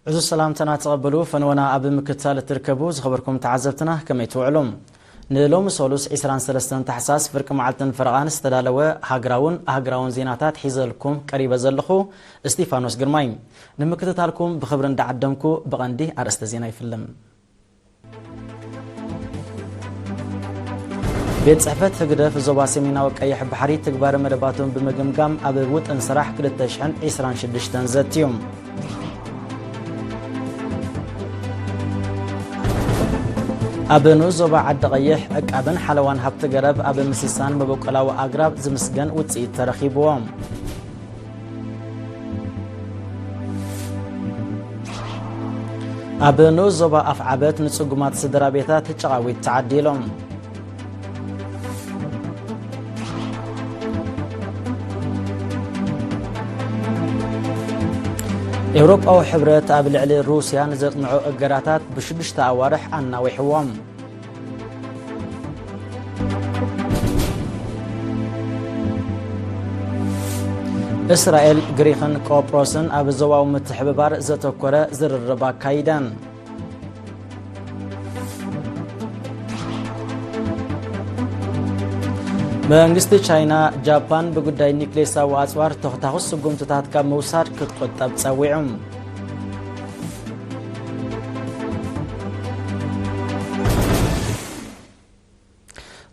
ዕዙዝ ሰላምታና ተቐበሉ። ፈነወና ኣብ ምክትታል እትርከቡ ዝኸበርኩም ተዓዘብትና ከመይ ትውዕሉ? ንሎሚ ሰሉስ ዕስራን ሰለስተን ታሕሳስ ፍርቂ መዓልትን ፈረቓን ዝተዳለወ ሃገራውን ኣህጉራውን ዜናታት ሒዘልኩም ቀሪበ ዘለኹ እስጢፋኖስ ግርማይ። ንምክትታልኩም ብኽብሪ እንዳዓደምኩ ብቐንዲ ኣርእስተ ዜና ይፍልም። ቤት ጽሕፈት ህግደፍ ዞባ ሰሜናዊ ቀይሕ ባሕሪ ትግባረ መደባቶም ብምግምጋም ኣብ ውጥን ስራሕ ክልተ ሽሕን ዕስራን ሽዱሽተን ዘትዩ። ኣብ ንኡስ ዞባ ዓዲ ቀይሕ ዕቃብን ሓለዋን ሃብቲ ገረብ ኣብ ምስሳን መበቆላዊ ኣግራብ ዝምስገን ውጽኢት ተረኺብዎ። ኣብ ንኡስ ዞባ ኣፍዓበት ንጽጉማት ስድራ ቤታት ጨቓዊት ተዓዲሎም። ኤውሮጳዊ ሕብረት ኣብ ልዕሊ ሩስያ ንዘጽንዖ እገዳታት ብሽዱሽተ ኣዋርሕ ኣናዊሕዎም። እስራኤል፣ ግሪኽን ቆጵሮስን ኣብ ዞባዊ ምትሕብባር ዘተኮረ ዝርርብ ኣካይደን። መንግስቲ ቻይና፣ ጃፓን ብጉዳይ ኒክሌሳዊ ኣጽዋር ተኹታኹስ ስጉምትታት ካብ ምውሳድ ክትቁጠብ ጸዊዑ።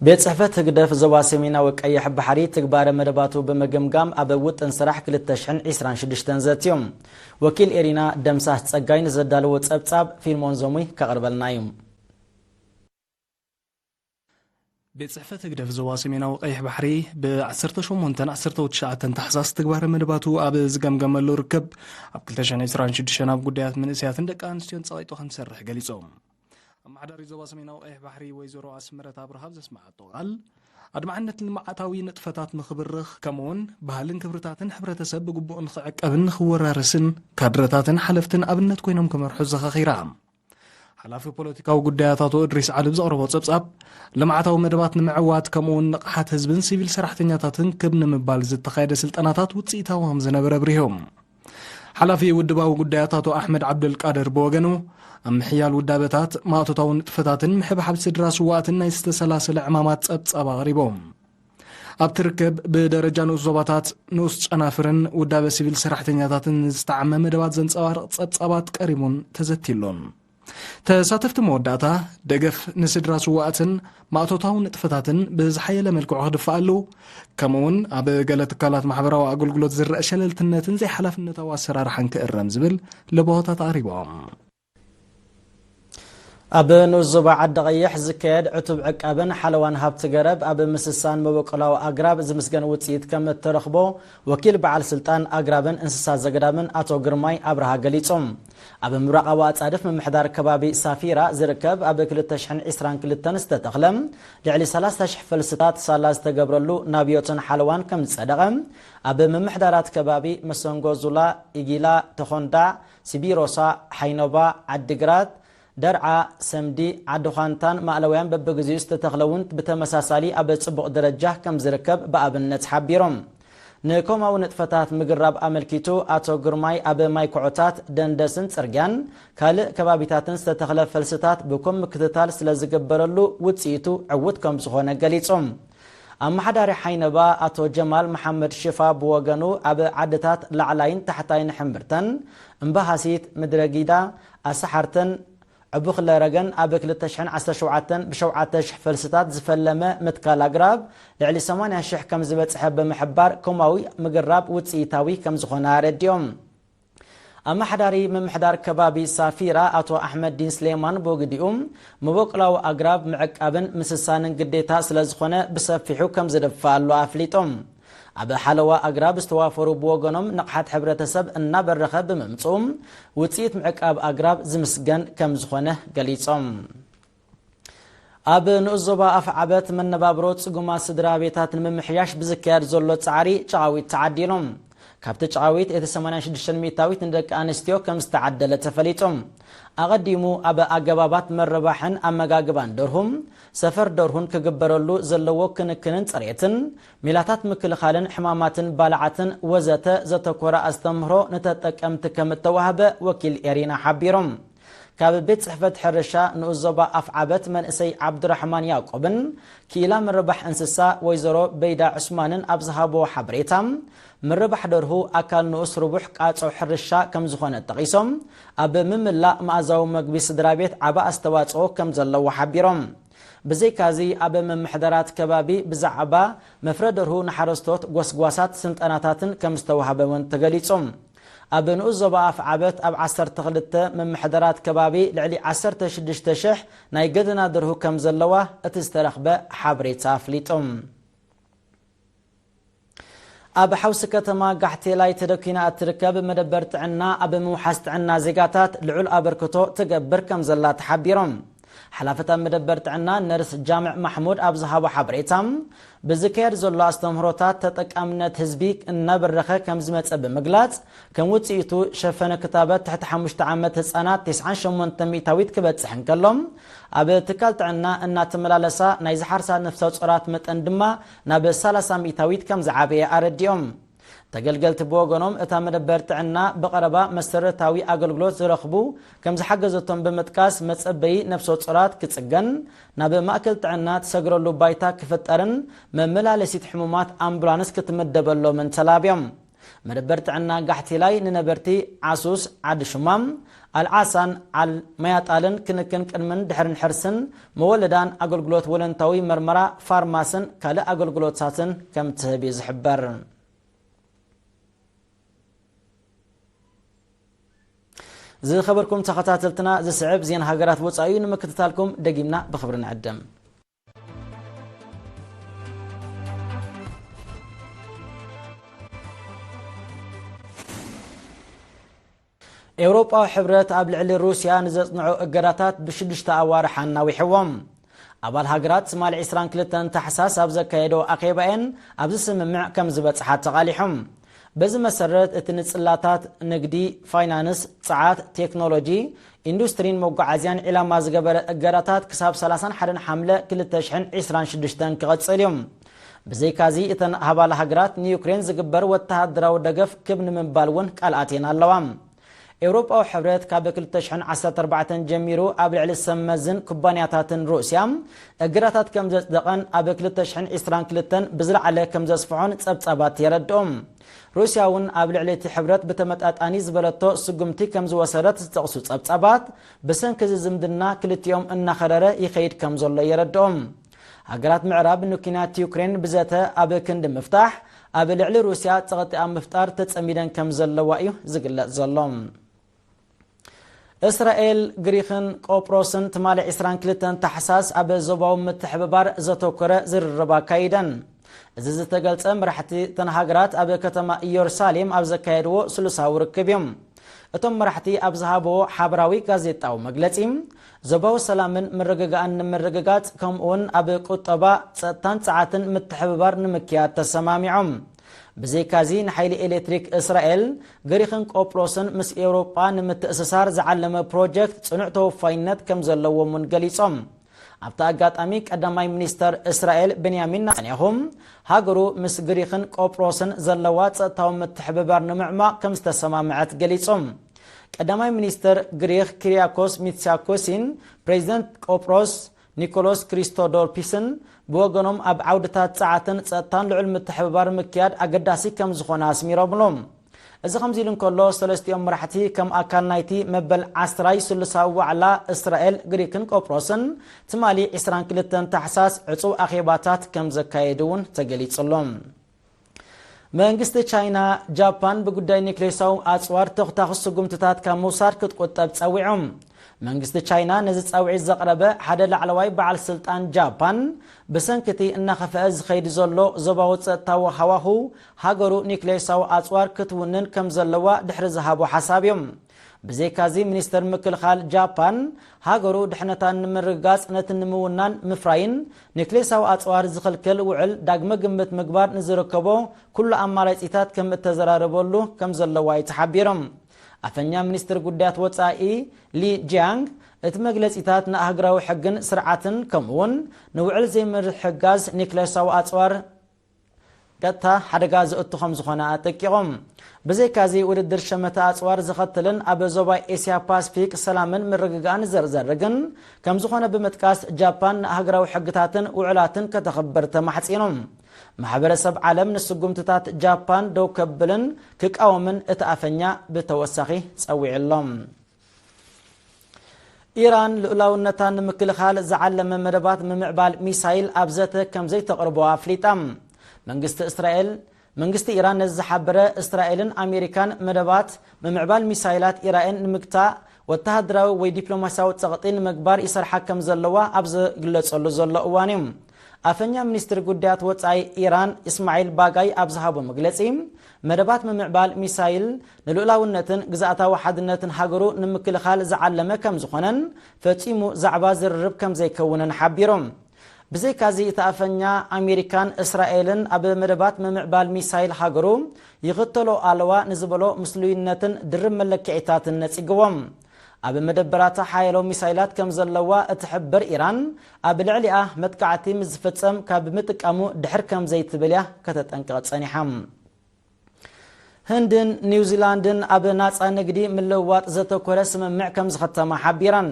ቤት ጽሕፈት ህግደፍ ዞባ ሰሜናዊ ቀይሕ ባሕሪ ትግባረ መደባቱ ብምግምጋም ኣብ ውጥን ስራሕ ክልተ ሽሕን ዕስራን ሽዱሽተን ዘትዩ። ወኪል ኤሪና ደምሳስ ጸጋይ ንዘዳለዎ ጸብጻብ ፊልሞን ዞሙይ ከቕርበልና እዩ። ቤት ጽሕፈት ህግደፍ ዞባ ሰሜናዊ ቀይሕ ባሕሪ ብ ዓሰርተ ሸሞንተን ዓሰርተ ትሽዓተን ታሕሳስ ትግባረ መደባቱ ኣብ ዝገምገመሉ ርክብ፣ ኣብ ክልተ ሽሕን ዕስራን ሽዱሽተን ኣብ ጉዳያት መንእሰያትን ደቂ ኣንስትዮን ጸቒጡ ከም ዝሰርሕ ገሊጹ። ኣመሓዳሪ ዞባ ሰሜናዊ ቀይሕ ባሕሪ ወይዘሮ ኣስመረት ኣብርሃ ኣብ ዘስመዓቶ ቃል፣ ኣድማዕነት ልምዓታዊ ንጥፈታት ንኽብርኽ፣ ከምኡውን ባህልን ክብርታትን ሕብረተሰብ ብግቡእ ንኽዕቀብን ንኽወራረስን፣ ካድረታትን ሓለፍትን ኣብነት ኮይኖም ክመርሑ ዘኻኺራ። ሓላፊ ፖለቲካዊ ጉዳያት ኣቶ እድሪስ ዓሊ ብዘቕረቦ ጸብጻብ፣ ልምዓታዊ መደባት ንምዕዋት ከምኡውን ንቕሓት ህዝብን ሲቪል ሰራሕተኛታትን ክብ ንምባል ዝተኻየደ ስልጠናታት ውጽኢታዊ ከም ዝነበረ ኣብሪሁ። ሓላፊ ውድባዊ ጉዳያት ኣቶ ኣሕመድ ዓብደልቃድር ብወገኑ፣ ኣብ ምሕያል ውዳበታት፣ ማእቶታዊ ንጥፈታትን ምሕብሓብ ስድራ ስዋእትን ናይ ዝተሰላሰለ ዕማማት ጸብጻብ ኣቕሪቦም። ኣብቲ ርክብ፣ ብደረጃ ንኡስ ዞባታት፣ ንኡስ ጨናፍርን ውዳበ ሲቪል ሰራሕተኛታትን ዝተዓመ መደባት ዘንጸባርቕ ጸብጻባት ቀሪቡን ተዘትይሉን። ተሳተፍቲ መወዳእታ፣ ደገፍ ንስድራ ስውኣትን ማእቶታዊ ንጥፈታትን ብዝሓየለ መልክዑ ክድፋኣሉ፣ ከምኡውን ኣብ ገለ ትካላት ማሕበራዊ ኣገልግሎት ዝረአ ሸለልትነትን ዘይሓላፍነታዊ ኣሰራርሓን ክእረም ዝብል ለበዋታት ኣቕሪቦም። ኣብ ንኡስ ዞባ ዓዲ ቀይሕ ዝካየድ ዕቱብ ዕቃብን ሓለዋን ሃብቲ ገረብ ኣብ ምስሳን መበቆላዊ ኣግራብ ዝምስገን ውፅኢት ከም እተረኽቦ ወኪል በዓል ስልጣን ኣግራብን እንስሳ ዘገዳምን ኣቶ ግርማይ ኣብርሃ ገሊጾም። ኣብ ምብራቓዊ ኣጻድፍ ምምሕዳር ከባቢ ሳፊራ ዝርከብ ኣብ ክልተ ሽሕን ዕስራን ክልተን ዝተተኽለ ልዕሊ ሰላሳ ሽሕ ፈልስታት ሳላ ዝተገብረሉ ናብዮትን ሓለዋን ከም ዝጸደቐ ኣብ ምምሕዳራት ከባቢ መሰንጎ ዙላ፣ ኢጊላ፣ ተኾንዳዕ፣ ሲቢሮሳ፣ ሓይኖባ፣ ዓዲግራት፣ ደርዓ፣ ሰምዲ፣ ዓዲ ዃንታን ማእለውያን በብግዚኡ ዝተተኽለ እውን ብተመሳሳሊ ኣብ ጽቡቕ ደረጃ ከም ዝርከብ ብኣብነት ሓቢሮም። ንኮማዊ ንጥፈታት ምግራብ ኣመልኪቱ ኣቶ ግርማይ ኣብ ማይ ኩዖታት፣ ደንደስን ጽርግያን ካልእ ከባቢታትን ዝተተኽለ ፈልስታት ብኮም ምክትታል ስለ ዝግበረሉ ውጽኢቱ ዕዉት ከም ዝኾነ ገሊጾም። ኣመሓዳሪ ሓይነባ ኣቶ ጀማል መሓመድ ሽፋ ብወገኑ ኣብ ዓድታት ላዕላይን ታሕታይን ሕምብርተን፣ እምባሃሲት፣ ምድረ ጊዳ፣ ኣሳሓርተን፣ ዕቡኽለ ረገን ኣብ ክልተ ሽሕን ዓሰርተ ሸውዓተን ብሸውዓተ ሽሕ ፈልስታት ዝፈለመ ምትካል ኣግራብ ልዕሊ ሰማንያ ሽሕ ከም ዝበጽሐ ብምሕባር ኮማዊ ምግራብ ውጽኢታዊ ከም ዝኾነ ኣረዲኦም። ኣመሓዳሪ ምምሕዳር ከባቢ ሳፊራ ኣቶ ኣሕመድ ዲን ስሌማን ብወግዲኡ መበቆላዊ ኣግራብ ምዕቃብን ምስሳንን ግዴታ ስለ ዝኾነ ብሰፊሑ ከም ዝድፋኣሉ ኣፍሊጦም። ኣብ ሓለዋ ኣግራብ ዝተዋፈሩ ብወገኖም ንቕሓት ሕብረተሰብ እናበረኸ ብምምፅኡ ውፅኢት ምዕቃብ ኣግራብ ዝምስገን ከም ዝኾነ ገሊፆም። ኣብ ንኡስ ዞባ ኣፍዓበት መነባብሮ ጽጉማት ስድራ ቤታት ንምምሕያሽ ብዝካየድ ዘሎ ጻዕሪ ጨቓዊት ተዓዲሎም። ካብቲ ጫዊት እቲ ሰማንያን ሽዱሽተ ሚእታዊት ንደቂ ኣንስትዮ ከም ዝተዓደለ ተፈሊጡ። ኣቐዲሙ ኣብ ኣገባባት ምርባሕን ኣመጋግባን ደርሁም፣ ሰፈር ደርሁን ክግበረሉ ዘለዎ ክንክንን ጽሬትን፣ ሜላታት ምክልኻልን ሕማማትን ባልዓትን ወዘተ ዘተኮረ ኣስተምህሮ ንተጠቀምቲ ከም እተዋህበ ወኪል ኤሪና ሓቢሮም። ካብ ቤት ጽሕፈት ሕርሻ ንኡስ ዞባ ኣፍዓበት መንእሰይ ዓብዱራሕማን ያዕቆብን ክኢላ ምርባሕ እንስሳ ወይዘሮ በይዳ ዑስማንን ኣብ ዝሃብዎ ሓበሬታ፣ ምርባሕ ደርሁ ኣካል ንኡስ ርቡሕ ቃጾ ሕርሻ ከም ዝኾነ ጠቒሶም፣ ኣብ ምምላእ መኣዛዊ መግቢ ስድራ ቤት ዓቢ ኣስተዋጽኦ ከም ዘለዎ ሓቢሮም። ብዘይካዚ ኣብ ምምሕዳራት ከባቢ ብዛዕባ መፍረ ደርሁ ንሓረስቶት ጎስጓሳት ስልጠናታትን ከም ዝተዋህበ እውን ተገሊጹ። ኣብ ንኡስ ዞባ ኣፍዓበት ኣብ ዓሰርተ ክልተ ምምሕዳራት ከባቢ ልዕሊ ዓሰርተ ሽዱሽተ ሽሕ ናይ ገደና ደርሁ ከም ዘለዋ እቲ ዝተረኽበ ሓበሬታ ኣፍሊጡ። ኣብ ሓውሲ ከተማ ጋሕቴላይ ተደኪና እትርከብ መደበር ጥዕና ኣብ ምውሓስ ጥዕና ዜጋታት ልዑል ኣበርክቶ ትገብር ከም ዘላ ተሓቢሮም። ሓላፍት ኣብ መደበር ጥዕና ነርስ ጃምዕ ማሕሙድ ኣብ ዝሃቦ ሓበሬታ፣ ብዝካየድ ዘሎ ኣስተምህሮታት ተጠቃምነት ህዝቢ እናበረኸ ከም ዝመጸ ብምግላጽ፣ ከም ውጽኢቱ ሸፈነ ክታበት ትሕቲ ሓሙሽተ ዓመት ህጻናት ተስዓን ሸሞንተን ሚእታዊት ክበጽሕ እንከሎ፣ ኣብ ትካል ጥዕና እናተመላለሳ ናይ ዝሓርሳ ነፍሰ ጾራት መጠን ድማ ናብ ሰላሳ ሚእታዊት ከም ዝዓበየ ኣረዲኦም። ተገልገልቲ ብወገኖም፣ እታ መደበር ጥዕና ብቐረባ መሰረታዊ ኣገልግሎት ዝረኽቡ ከም ዝሓገዘቶም ብምጥቃስ፣ መጸበዪ ነፍሰ ጾራት ክጽገን፣ ናብ ማእከል ጥዕና ትሰግረሉ ባይታ ክፍጠርን መመላለሲት ሕሙማት ኣምቡላንስ ክትምደበሎምን ተላብዮም። መደበር ጥዕና ጋሕቴላይ ንነበርቲ ዓሱስ፣ ዓዲ ሹማም፣ ኣልዓሳን ዓል መያጣልን ክንክን ቅድምን ድሕርን ሕርስን፣ መወለዳን ኣገልግሎት ወለንታዊ መርመራ፣ ፋርማስን ካልእ ኣገልግሎታትን ከም ትህብ እዩ ዝሕበር። ዝኸበርኩም ተኸታተልትና፣ ዝስዕብ ዜና ሃገራት ወጻኢ እዩ። ንምክትታልኩም ደጊምና ብኽብሪ ንዕድም። ኤውሮጳዊ ሕብረት ኣብ ልዕሊ ሩስያ ንዘጽንዖ እገዳታት ብሽዱሽተ ኣዋርሕ ኣናዊሕዎም። ኣባል ሃገራት ትማሊ ዕስራን ክልተን ታሕሳስ ኣብ ዘካየዶ ኣኼባኤን ኣብዚ ስምምዕ ከም ዝበጽሓ ተቓሊሖም። በዚ መሰረት፣ እቲ ንጽላታት፣ ንግዲ፣ ፋይናንስ፣ ጸዓት፣ ቴክኖሎጂ፣ ኢንዱስትሪን መጓዓዝያን ዒላማ ዝገበረ እገዳታት ክሳብ ሰላሳን ሓደን ሓምለ ክልተ ሽሕን ዕስራን ሽዱሽተን ክቐጽል እዩ። ብዘይካዚ፣ እተን ኣባል ሃገራት ንዩክሬን ዝግበር ወተሃደራዊ ደገፍ ክብ ንምባል እውን ቃል ኣትየን ኣለዋ። ኤውሮጳዊ ሕብረት ካብ ክልተ ሽሕን ዓሰርተ ኣርባዕተን ጀሚሩ ኣብ ልዕሊ ሰብ መዝን ኩባንያታትን ሩስያ እገዳታት ከም ዘጽደቐን ኣብ ክልተ ሽሕን ዕስራን ክልተን ብዝለዓለ ከም ዘስፍሖን ጸብጻባት የረድኡ። ሩስያ እውን ኣብ ልዕሊ እቲ ሕብረት ብተመጣጣኒ ዝበለቶ ስጉምቲ ከም ዝወሰደት ዝጠቕሱ ጸብጻባት፣ ብሰንኪ እዚ ዝምድና ክልቲኦም እናኸረረ ይኸይድ ከም ዘሎ የረድኡ። ሃገራት ምዕራብ ንኲናት ዩክሬን ብዘተ ኣብ ክንዲ ምፍታሕ፣ ኣብ ልዕሊ ሩስያ ጸቕጢ ኣብ ምፍጣር ተጸሚደን ከም ዘለዋ እዩ ዝግለጽ ዘሎ። እስራኤል፣ ግሪኽን ቆጵሮስን ትማሊ ዕስራን ክልተን ታሕሳስ ኣብ ዞባዊ ምትሕብባር ዘተኮረ ዝርርብ ኣካይደን። እዚ ዝተገልጸ፣ መራሕቲ እተን ሃገራት ኣብ ከተማ ኢየሩሳሌም ኣብ ዘካየድዎ ስሉሳዊ ርክብ እዮም። እቶም መራሕቲ ኣብ ዝሃብዎ ሓበራዊ ጋዜጣዊ መግለጺ፣ ዞባዊ ሰላምን ምርግጋእን ንምርግጋጽ፣ ከምኡውን ኣብ ቁጠባ፣ ጸጥታን ጸዓትን ምትሕብባር ንምክያድ ተሰማሚዖም። ብዘይካዚ፣ ንሓይሊ ኤሌክትሪክ እስራኤል፣ ግሪኽን ቆጵሮስን ምስ ኤውሮጳ ንምትእስሳር ዝዓለመ ፕሮጀክት ጽኑዕ ተወፋይነት ከም ዘለዎም እውን ገሊጾም። ኣብቲ ኣጋጣሚ፣ ቀዳማይ ሚኒስተር እስራኤል ቤንያሚን ናታንያሁ፣ ሃገሩ ምስ ግሪኽን ቆጵሮስን ዘለዋ ጸጥታዊ ምትሕብባር ንምዕማቕ ከም ዝተሰማምዐት ገሊጹ። ቀዳማይ ሚኒስተር ግሪኽ ኪሪያኮስ ሚትሳኮሲን ፕሬዚደንት ቆጵሮስ ኒኮሎስ ክሪስቶዶርፒስን ብወገኖም፣ ኣብ ዓውድታት ጸዓትን ጸጥታን ልዑል ምትሕብባር ምክያድ ኣገዳሲ ከም ዝኾነ ኣስሚሮምሉ። እዚ ከምዚ ኢሉ እንከሎ፣ ሰለስቲኦም መራሕቲ ከም ኣካል ናይቲ መበል ዓስራይ ስሉሳዊ ዋዕላ እስራኤል፣ ግሪክን ቆጵሮስን ትማሊ ዕስራን ክልተን ታሕሳስ ዕጹው ኣኼባታት ከም ዘካየዱ እውን ተገሊጹ ኣሎ። መንግስቲ ቻይና፣ ጃፓን ብጉዳይ ኒክሌሳዊ ኣጽዋር ተኹታኹ ስጉምትታት ካብ ምውሳድ ክትቁጠብ ጸዊዑ። መንግስቲ ቻይና ነዚ ጻውዒት ዘቕረበ ሓደ ላዕለዋይ በዓል ስልጣን ጃፓን፣ ብሰንኪ እቲ እናኸፍአ ዝኸይድ ዘሎ ዞባዊ ጸጥታዊ ሃዋሁ፣ ሃገሩ ኒክሌሳዊ ኣጽዋር ክትውንን ከም ዘለዋ ድሕሪ ዝሃቦ ሓሳብ እዩ። ብዘይካዚ፣ ሚኒስተር ምክልኻል ጃፓን፣ ሃገሩ ድሕነታ ንምርግጋጽ ነቲ ንምውናን ምፍራይን ኒክሌሳዊ ኣጽዋር ዝኽልክል ውዕል ዳግመ ግምት ምግባር ንዝርከቦ ኩሉ ኣማራጺታት ከም እተዘራረበሉ ከም ዘለዋ እዩ ተሓቢሩ። ኣፈኛ ሚኒስትሪ ጉዳያት ወጻኢ ሊ ጂያንግ፣ እቲ መግለጺታት ንኣህጉራዊ ሕግን ስርዓትን ከምኡውን ንውዕል ዘይምሕጋዝ ኒክሌሳዊ ኣጽዋር ቀጥታ ሓደጋ ዘእቱ ከም ዝኾነ ኣጠቂቖም። ብዘይካዚ፣ ውድድር ሸመተ ኣጽዋር ዝኸትልን ኣብ ዞባ ኤስያ ፓስፊክ ሰላምን ምርግጋእን ዘርዘርግን ከም ዝኾነ ብምጥቃስ፣ ጃፓን ንኣህጉራዊ ሕግታትን ውዕላትን ከተኽብር ተማሕጺኑ። ማሕበረሰብ ዓለም ንስጉምትታት ጃፓን ደው ከብልን ክቃወምን እቲ ኣፈኛ ብተወሳኺ ጸዊዑ ኣሎ። ኢራን ልኡላውነታ ንምክልኻል ዝዓለመ መደባት ምምዕባል ሚሳይል ኣብ ዘተ ከም ዘይተቕርቦ ኣፍሊጣ። መንግስቲ እስራኤል መንግስቲ ኢራን ነዚ ዝሓበረ፣ እስራኤልን ኣሜሪካን መደባት ምምዕባል ሚሳይላት ኢራን ንምግታእ ወተሃደራዊ ወይ ዲፕሎማስያዊ ጸቕጢ ንምግባር ይሰርሓ ከም ዘለዋ ኣብ ዝግለጸሉ ዘሎ እዋን እዩ። ኣፈኛ ሚኒስትሪ ጉዳያት ወጻኢ ኢራን እስማዒል ባጋይ ኣብ ዝሃቦ መግለጺ፣ መደባት ምምዕባል ሚሳይል ንልኡላውነትን ግዝኣታዊ ሓድነትን ሃገሩ ንምክልኻል ዝዓለመ ከም ዝኾነን ፈጺሙ ዛዕባ ዝርርብ ከም ዘይከውንን ሓቢሩ። ብዘይካዚ፣ እቲ ኣፈኛ፣ ኣሜሪካን እስራኤልን ኣብ መደባት ምምዕባል ሚሳይል ሃገሩ ይኽተሎ ኣለዋ ንዝበሎ ምስሉይነትን ድርብ መለክዒታትን ነጺግዎም። ኣብ መደበራታ ሓያሎ ሚሳይላት ከም ዘለዋ እትሕብር ኢራን፣ ኣብ ልዕሊኣ መጥቃዕቲ ምስ ዝፍጸም ካብ ምጥቃሙ ድሕር ከም ዘይትብል እያ ከተጠንቅቕ ጸኒሓ። ህንድን ኒውዚላንድን ኣብ ናጻ ንግዲ ምልውዋጥ ዘተኮረ ስምምዕ ከም ዝኸተማ ሓቢረን።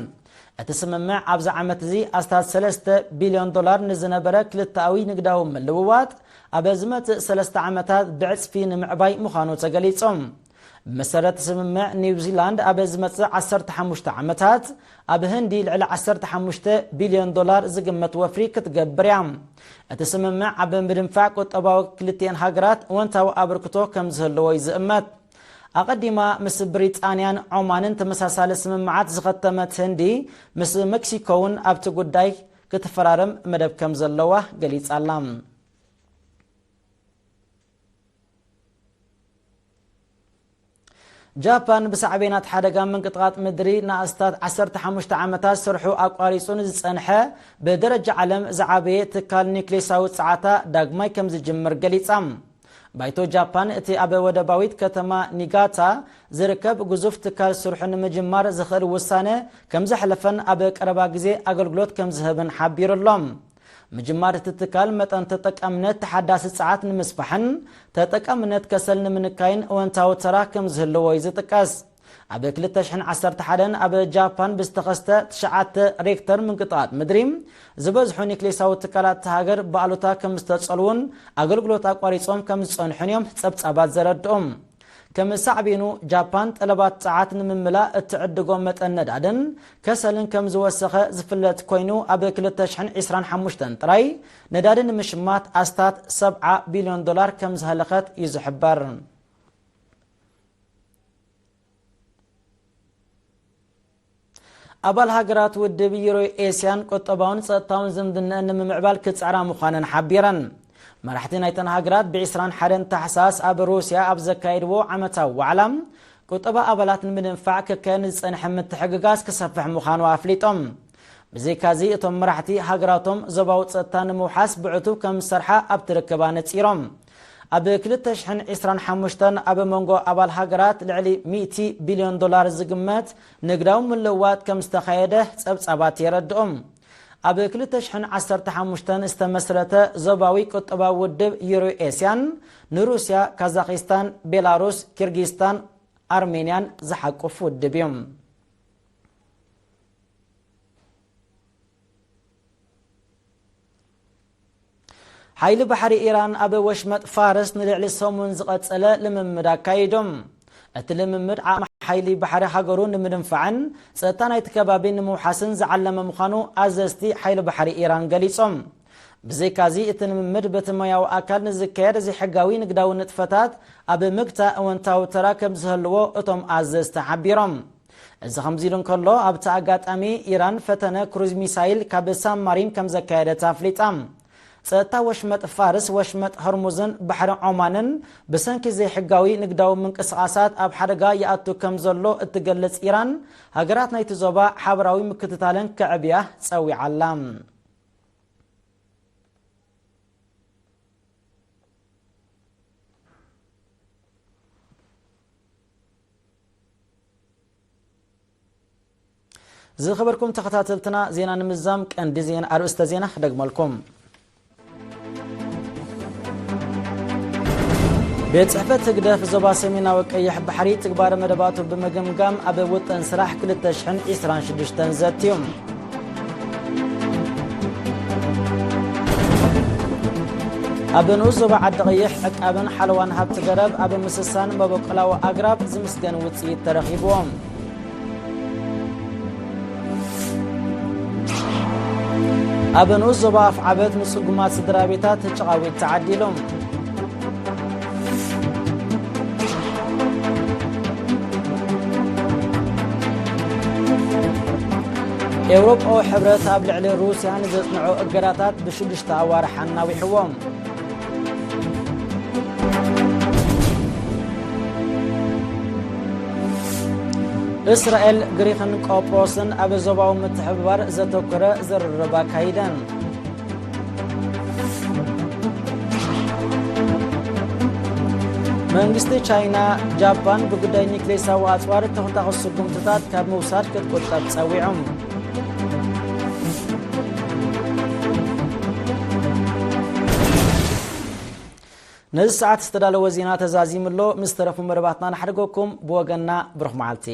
እቲ ስምምዕ ኣብዚ ዓመት እዚ ኣስታት ሰለስተ ቢልዮን ዶላር ንዝነበረ ክልተኣዊ ንግዳዊ ምልውዋጥ፣ ኣብ ዝመጽእ ሰለስተ ዓመታት ብዕጽፊ ንምዕባይ ምዃኑ ተገሊጹ። ብመሰረት ስምምዕ፣ ኒውዚላንድ ኣብ ዝመጽእ ዓሰርተ ሓሙሽተ ዓመታት ኣብ ህንዲ ልዕሊ ዓሰርተ ሓሙሽተ ቢልዮን ዶላር ዝግመት ወፍሪ ክትገብር እያ። እቲ ስምምዕ ኣብ ምድንፋዕ ቁጠባዊ ክልቲኤን ሃገራት እወንታዊ ኣበርክቶ ከም ዝህልዎ እዩ ዝእመት። ኣቐዲማ ምስ ብሪጣንያን ዖማንን ተመሳሳሊ ስምምዓት ዝኸተመት ህንዲ፣ ምስ ሜክሲኮ እውን ኣብቲ ጉዳይ ክትፈራረም መደብ ከም ዘለዋ ገሊጻ ኣላ። ጃፓን ብሳዕቤናት ሓደጋ ምንቅጥቃጥ ምድሪ ንኣስታት ዓሰርተ ሓሙሽተ ዓመታት ስርሑ ኣቋሪጹ ንዝጸንሐ፣ ብደረጃ ዓለም ዝዓበየ ትካል ኒውክሌሳዊ ጸዓታ ዳግማይ ከም ዝጅምር ገሊጻ። ባይቶ ጃፓን፣ እቲ ኣብ ወደባዊት ከተማ ኒጋታ ዝርከብ ግዙፍ ትካል ስርሑ ንምጅማር ዝኽእል ውሳነ ከም ዘሕለፈን ኣብ ቀረባ ግዜ ኣገልግሎት ከም ዝህብን ሓቢሩ ኣሎ። ምጅማር እቲ ትካል፣ መጠን ተጠቃምነት ተሓዳሲ ጸዓት ንምስፋሕን ተጠቃምነት ከሰል ንምንካይን እወንታዊ ተራ ከም ዝህልዎ እዩ ዝጥቀስ። ኣብ ክልተ ሽሕን ዓሰርተ ሓደን ኣብ ጃፓን ብዝተኸስተ ትሽዓተ ሬክተር ምንቅጥቃጥ ምድሪ፣ ዝበዝሑ ኒክሌሳዊ ትካላት እታ ሃገር ብኣሉታ ከም ዝተጸልዉን ኣገልግሎት ኣቋሪጾም ከም ዝጸንሑን እዮም ጸብጻባት ዘረድኡ። ከም ሳዕቤኑ፣ ጃፓን ጠለባት ጸዓት ንምምላእ እትዕድጎ መጠን ነዳድን ከሰልን ከም ዝወሰኸ ዝፍለጥ ኮይኑ፣ ኣብ ክልተ ሽሕን ዕስራን ሓሙሽተን ጥራይ ነዳዲ ንምሽማት ኣስታት ሰብዓ ቢልዮን ዶላር ከም ዝሃለኸት እዩ ዝሕበር። ኣባል ሃገራት ውድብ ዩሮ ኤስያን ቁጠባውን ጸጥታውን ዝምድነአን ንምምዕባል ክጽዕራ ምዃነን ሓቢረን። መራሕቲ ናይተን ሃገራት ብዕስራን ሓደን ታሕሳስ ኣብ ሩስያ ኣብ ዘካየድዎ ዓመታዊ ዋዕላ፣ ቁጠባ ኣባላት ንምድንፋዕ ክካየድ ዝጸንሐ ምትሕግጋዝ ክሰፍሕ ምዃኑ ኣፍሊጦም። ብዘይካዚ፣ እቶም መራሕቲ ሃገራቶም ዞባዊ ጸጥታ ንምውሓስ ብዕቱብ ከም ዝሰርሓ ኣብቲ ርክብ ኣነጺሮም። ኣብ ክልተ ሽሕን ዕስራን ሓሙሽተን ኣብ መንጎ ኣባል ሃገራት ልዕሊ ሚእቲ ቢልዮን ዶላር ዝግመት ንግዳዊ ምልውዋጥ ከም ዝተኻየደ ጸብጻባት የረድኡ። ኣብ ክልተ ሽሕን ዓሰርተ ሓሙሽተን ዝተመስረተ ዞባዊ ቁጠባዊ ውድብ ዩሮ ኤስያን ንሩስያ፣ ካዛኺስታን፣ ቤላሩስ፣ ኪርጊስታን፣ ኣርሜንያን ዝሓቁፍ ውድብ እዩ። ሓይሊ ባሕሪ ኢራን ኣብ ወሽመጥ ፋርስ ንልዕሊ ሰሙን ዝቐጸለ ልምምድ ኣካይዶም። እቲ ልምምድ ዓቕሚ ሓይሊ ባሕሪ ሃገሩ ንምድንፋዕን ጸጥታ ናይቲ ከባቢ ንምውሓስን ዝዓለመ ምዃኑ ኣዘዝቲ ሓይሊ ባሕሪ ኢራን ገሊጾም። ብዘይካዚ፣ እቲ ልምምድ በቲ ሞያዊ ኣካል ንዝካየድ ዘይሕጋዊ ንግዳዊ ንጥፈታት ኣብ ምግታእ እወንታዊ ተራ ከም ዝህልዎ እቶም ኣዘዝቲ ሓቢሮም። እዚ ከምዚ ኢሉ እንከሎ፣ ኣብቲ ኣጋጣሚ ኢራን ፈተነ ክሩዝ ሚሳይል ካብ ሳብማሪን ከም ዘካየደት ኣፍሊጣ። ጸጥታ ወሽመጥ ፋርስ፣ ወሽመጥ ሆርሙዝን ባሕሪ ዖማንን ብሰንኪ ዘይሕጋዊ ንግዳዊ ምንቅስቓሳት ኣብ ሓደጋ ይኣቱ ከም ዘሎ እትገልጽ ኢራን፣ ሃገራት ናይቲ ዞባ ሓበራዊ ምክትታለን ከዕብያ ጸዊዓ ኣላ። ዝኸበርኩም ተኸታተልትና፣ ዜና ንምዛም ቀንዲ ዜና፣ ኣርእስተ ዜና ክደግመልኩም። ቤት ጽሕፈት ህግደፍ ዞባ ሰሜናዊ ቀይሕ ባሕሪ ትግባረ መደባቱ ብምግምጋም፣ ኣብ ውጥን ስራሕ ክልተ ሽሕን ዕስራን ሽዱሽተን ዘትዩ። ኣብ ንኡስ ዞባ ዓዲ ቀይሕ ዕቃብን ሓለዋን ሃብቲ ገረብ ኣብ ምስሳን መበቆላዊ ኣግራብ ዝምስገን ውጽኢት ተረኺብዎም። ኣብ ንኡስ ዞባ ኣፍዓበት ንጽጉማት ስድራ ቤታት ጭቓዊት ተዓዲሎም። ኤውሮጳዊ ሕብረት ኣብ ልዕሊ ሩስያ ንዘጽንዖ እገዳታት ብሽዱሽተ ኣዋርሕ ኣናዊሕዎም። እስራኤል፣ ግሪኽን ቆጵሮስን ኣብ ዞባዊ ምትሕብባር ዘተኮረ ዝርርብ ኣካይደን። መንግስቲ ቻይና፣ ጃፓን ብጉዳይ ኒክሌሳዊ ኣጽዋር ተኹታኹስ ስጉምትታት ካብ ምውሳድ ክትቁጠብ ጸዊዖም። ነዚ ሰዓት ዝተዳለወ ዜና ተዛዚሙ ኣሎ። ምስ ተረፉ መደባትና ንሓድገኩም። ብወገንና ብሩኽ መዓልቲ።